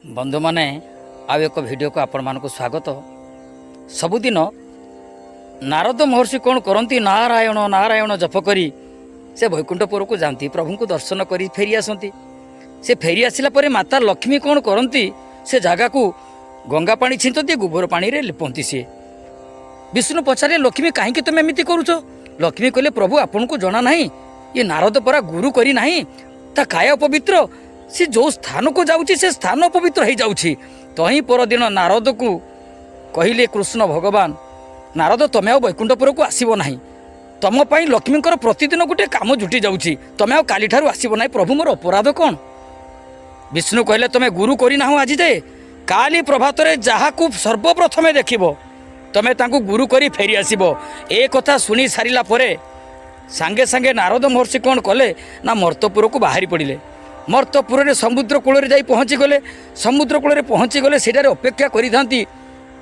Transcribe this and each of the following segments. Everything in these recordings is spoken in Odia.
ବନ୍ଧୁମାନେ, ଆଉ ଏକ ଭିଡ଼ିଓକୁ ଆପଣମାନଙ୍କୁ ସ୍ୱାଗତ। ସବୁଦିନ ନାରଦ ମହର୍ଷି କ'ଣ କରନ୍ତି? ନାରାୟଣ ନାରାୟଣ ଜପ କରି ସେ ବୈକୁଣ୍ଠପୁରକୁ ଯାଆନ୍ତି, ପ୍ରଭୁଙ୍କୁ ଦର୍ଶନ କରି ଫେରି ଆସନ୍ତି। ସେ ଫେରି ଆସିଲା ପରେ ମାତା ଲକ୍ଷ୍ମୀ କ'ଣ କରନ୍ତି? ସେ ଜାଗାକୁ ଗଙ୍ଗା ପାଣି ଛିଞ୍ଚନ୍ତି, ଗୋବର ପାଣିରେ ଲିପନ୍ତି ସିଏ। ବିଷ୍ଣୁ ପଚାରିଲେ, "ଲକ୍ଷ୍ମୀ, କାହିଁକି ତୁମେ ଏମିତି କରୁଛ?" ଲକ୍ଷ୍ମୀ କହିଲେ, "ପ୍ରଭୁ, ଆପଣଙ୍କୁ ଜଣା ନାହିଁ? ଇଏ ନାରଦ ପରା ଗୁରୁ କରି ନାହିଁ, ତା କାୟା ଅପବିତ୍ର। ସେ ଯେଉଁ ସ୍ଥାନକୁ ଯାଉଛି, ସେ ସ୍ଥାନ ଅପବିତ୍ର ହେଇଯାଉଛି।" ତହିଁ ପରଦିନ ନାରଦକୁ କହିଲେ କୃଷ୍ଣ ଭଗବାନ, "ନାରଦ, ତମେ ଆଉ ବୈକୁଣ୍ଠପୁରକୁ ଆସିବ ନାହିଁ। ତମ ପାଇଁ ଲକ୍ଷ୍ମୀଙ୍କର ପ୍ରତିଦିନ ଗୋଟେ କାମ ଜୁଟି ଯାଉଛି। ତମେ ଆଉ କାଲିଠାରୁ ଆସିବ ନାହିଁ।" "ପ୍ରଭୁ, ମୋର ଅପରାଧ କ'ଣ?" ବିଷ୍ଣୁ କହିଲେ, "ତମେ ଗୁରୁ କରିନାହଁ ଆଜି ଯାଏ। କାଲି ପ୍ରଭାତରେ ଯାହାକୁ ସର୍ବପ୍ରଥମେ ଦେଖିବ, ତମେ ତାଙ୍କୁ ଗୁରୁ କରି ଫେରି ଆସିବ।" ଏ କଥା ଶୁଣି ସାରିଲା ପରେ ସାଙ୍ଗେ ସାଙ୍ଗେ ନାରଦ ମହର୍ଷି କ'ଣ କଲେ ନା ମର୍ତ୍ତପୁରକୁ ବାହାରି ପଡ଼ିଲେ। ମର୍ତ୍ତପୁରରେ ସମୁଦ୍ର କୂଳରେ ଯାଇ ପହଞ୍ଚିଗଲେ। ସମୁଦ୍ର କୂଳରେ ପହଞ୍ଚିଗଲେ, ସେଠାରେ ଅପେକ୍ଷା କରିଥାନ୍ତି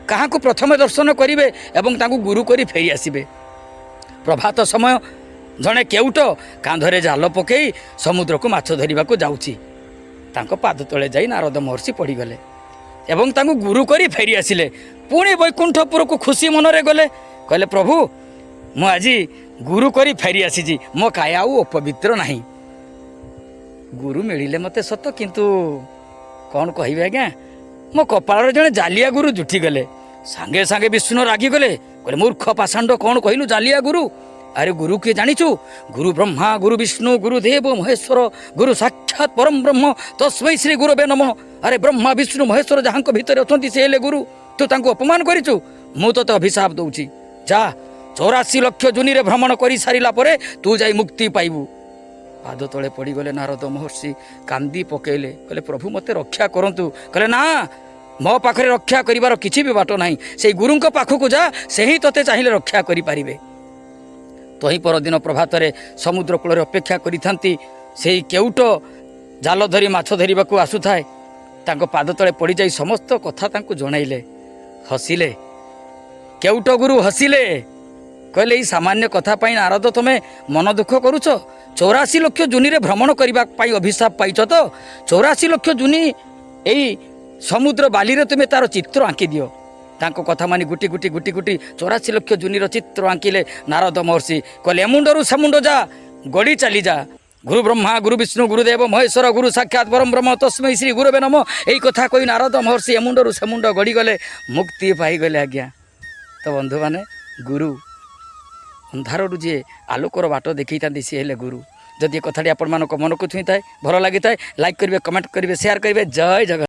କାହାକୁ ପ୍ରଥମେ ଦର୍ଶନ କରିବେ ଏବଂ ତାଙ୍କୁ ଗୁରୁ କରି ଫେରି ଆସିବେ। ପ୍ରଭାତ ସମୟ, ଜଣେ କେଉଟ କାନ୍ଧରେ ଜାଲ ପକାଇ ସମୁଦ୍ରକୁ ମାଛ ଧରିବାକୁ ଯାଉଛି। ତାଙ୍କ ପାଦ ତଳେ ଯାଇ ନାରଦ ମହର୍ଷି ପଡ଼ିଗଲେ ଏବଂ ତାଙ୍କୁ ଗୁରୁ କରି ଫେରି ଆସିଲେ। ପୁଣି ବୈକୁଣ୍ଠପୁରକୁ ଖୁସି ମନରେ ଗଲେ। କହିଲେ, "ପ୍ରଭୁ, ମୁଁ ଆଜି ଗୁରୁ କରି ଫେରି ଆସିଛି, ମୋ କାୟା ଆଉ ଅପବିତ୍ର ନାହିଁ।" ଗୁରୁ ମିଳିଲେ ମୋତେ ସତ, କିନ୍ତୁ କ'ଣ କହିବେ ଆଜ୍ଞା, ମୋ କପାଳରେ ଜଣେ ଜାଲିଆ ଗୁରୁ ଜୁଟିଗଲେ। ସାଙ୍ଗେ ସାଙ୍ଗେ ବିଷ୍ଣୁ ରାଗିଗଲେ। କହିଲେ, "ମୂର୍ଖ ପାଷାଣ୍ଡ, କ'ଣ କହିଲୁ ଜାଲିଆ ଗୁରୁ? ଆରେ, ଗୁରୁ କିଏ ଜାଣିଛୁ? ଗୁରୁ ବ୍ରହ୍ମା, ଗୁରୁ ବିଷ୍ଣୁ, ଗୁରୁ ଦେବ ମହେଶ୍ୱର, ଗୁରୁ ସାକ୍ଷାତ ପରମ ବ୍ରହ୍ମ, ତସ୍ମୈ ଶ୍ରୀ ଗୁରବେ ନମଃ। ଆରେ, ବ୍ରହ୍ମା, ବିଷ୍ଣୁ, ମହେଶ୍ୱର ଯାହାଙ୍କ ଭିତରେ ଅଛନ୍ତି, ସେ ହେଲେ ଗୁରୁ। ତୁ ତାଙ୍କୁ ଅପମାନ କରିଛୁ। ମୁଁ ତୋତେ ଅଭିଶାପ ଦଉଛି, ଯା, 84 ଲକ୍ଷ ଯୋନିରେ ଭ୍ରମଣ କରିସାରିଲା ପରେ ତୁ ଯାଇ ମୁକ୍ତି ପାଇବୁ।" ପାଦ ତଳେ ପଡ଼ିଗଲେ ନାରଦ ମହର୍ଷି, କାନ୍ଦି ପକେଇଲେ। କହିଲେ, "ପ୍ରଭୁ, ମୋତେ ରକ୍ଷା କରନ୍ତୁ।" କହିଲେ, "ନା, ମୋ ପାଖରେ ରକ୍ଷା କରିବାର କିଛି ବି ବାଟ ନାହିଁ। ସେଇ ଗୁରୁଙ୍କ ପାଖକୁ ଯା, ସେ ହିଁ ତୋତେ ଚାହିଁଲେ ରକ୍ଷା କରିପାରିବେ।" ତହିଁ ପରଦିନ ପ୍ରଭାତରେ ସମୁଦ୍ର କୂଳରେ ଅପେକ୍ଷା କରିଥାନ୍ତି। ସେଇ କେଉଟ ଜାଲ ଧରି ମାଛ ଧରିବାକୁ ଆସୁଥାଏ। ତାଙ୍କ ପାଦ ତଳେ ପଡ଼ିଯାଇ ସମସ୍ତ କଥା ତାଙ୍କୁ ଜଣାଇଲେ। ହସିଲେ କେଉଟ ଗୁରୁ, ହସିଲେ। କହିଲେ, "ଏଇ ସାମାନ୍ୟ କଥା ପାଇଁ ନାରଦ, ତମେ ମନ ଦୁଃଖ କରୁଛ? 84 ଲକ୍ଷ ଯୋନିରେ ଭ୍ରମଣ କରିବା ପାଇଁ ଅଭିଶାପ ପାଇଛ ତ? 84 ଲକ୍ଷ ଯୋନି ଏଇ ସମୁଦ୍ର ବାଲିରେ ତୁମେ ତାର ଚିତ୍ର ଆଙ୍କି ଦିଅ।" ତାଙ୍କ କଥା ମାନି ଗୁଟି ଗୁଟି ଗୁଟି ଗୁଟି 84 ଲକ୍ଷ ଯୋନିର ଚିତ୍ର ଆଙ୍କିଲେ ନାରଦ ମହର୍ଷି। କହିଲେ, "ଏମୁଣ୍ଡରୁ ସେମୁଣ୍ଡ ଯା, ଗଡ଼ି ଚାଲିଯା। ଗୁରୁ ବ୍ରହ୍ମା, ଗୁରୁ ବିଷ୍ଣୁ, ଗୁରୁଦେବ ମହେଶ୍ୱର, ଗୁରୁ ସାକ୍ଷାତ ପରମ ବ୍ରହ୍ମ, ତସ୍ମୈ ଶ୍ରୀ ଗୁରବେ ନମଃ।" ଏଇ କଥା କହି ନାରଦ ମହର୍ଷି ଏମୁଣ୍ଡରୁ ସେମୁଣ୍ଡ ଗଡ଼ିଗଲେ, ମୁକ୍ତି ପାଇଗଲେ ଆଜ୍ଞା। ତ ବନ୍ଧୁମାନେ, ଗୁରୁ, ଅନ୍ଧାରରୁ ଯିଏ ଆଲୋକର ବାଟ ଦେଖେଇଥାନ୍ତି, ସିଏ ହେଲେ ଗୁରୁ। ଯଦି ଏ କଥାଟି ଆପଣମାନଙ୍କ ମନକୁ ଛୁଇଁଥାଏ, ଭଲ ଲାଗିଥାଏ, ଲାଇକ୍ କରିବେ, କମେଣ୍ଟ କରିବେ, ସେୟାର କରିବେ। ଜୟ ଜଗନ୍ନାଥ।